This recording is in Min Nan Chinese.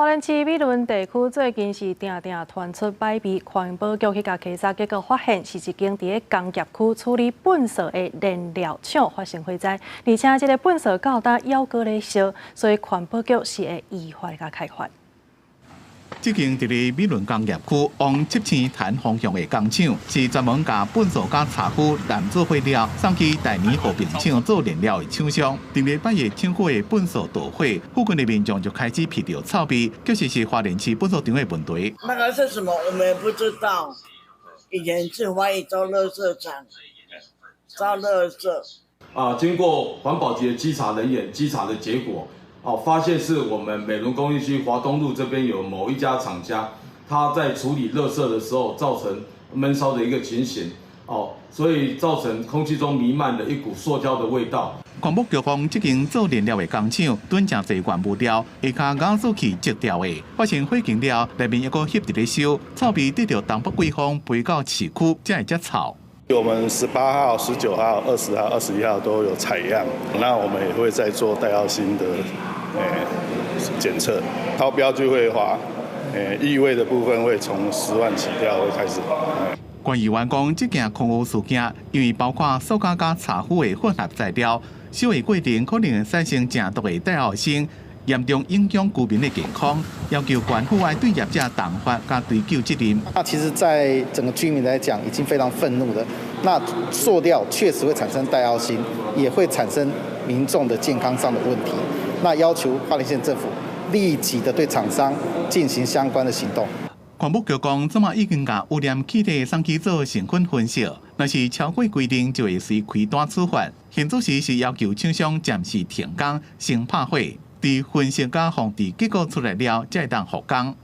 花蓮市美崙地區最近是定定傳出歹味，環保局去共稽查，結果發現是一間佇咧工業區處理糞埽的燃料廠發生火災，而且這个糞埽到今猶閣咧燒，所以環保局是會依法共開罰。這間佇咧美崙工業區往七星潭方向的工廠，是專門共糞埽佮柴灰濫做伙了，送去大年和平廠做燃料的廠商。佇禮拜日廠區的糞埽導火，附近的民眾就開始鼻著臭味，確實是花蓮市糞埽場的問題。那個是什麼？我們也不知道。以前是懷疑燒垃圾場，燒垃圾。啊，經過環保局的稽查人員稽查的結果，哦，發現是我們美崙工業區華東路這邊有某一家廠家，他在處理垃圾的時候造成悶燒的一個情形，哦，所以造成空氣中彌漫了一股塑膠的味道。環保局講，這間做燃料的工廠囤誠濟原物料，下跤加速器積掉的，發生火警了，內面猶閣翕佇咧燒，臭味對著東北季風飛到市區，才會遮臭。我們18號、19號、20號、21號都有採樣，那我們也會再做戴奧辛的檢測，超標就會罰，異味的部分會從10萬起跳會開始罰。關議員講，這件空污事件，因為包括塑膠佮柴灰的混合材料，燒的過程可能會產生誠毒的戴奧辛，嚴重影響居民的健康，要求縣府愛對業者重罰佮追究責任。那其實，在整個居民來講，已經非常憤怒了。那塑料確實會產生戴奧辛，也會產生民眾的健康上的問題。那要求花蓮縣政府立即的對廠商進行相關的行動。環保局講，這馬已經共污染氣體送去做成分分析，若是超過規定，就會隨開單處罰。現此時是要求廠商暫時停工，先拍火，佇分析佮防治結果出來了，才會當復工。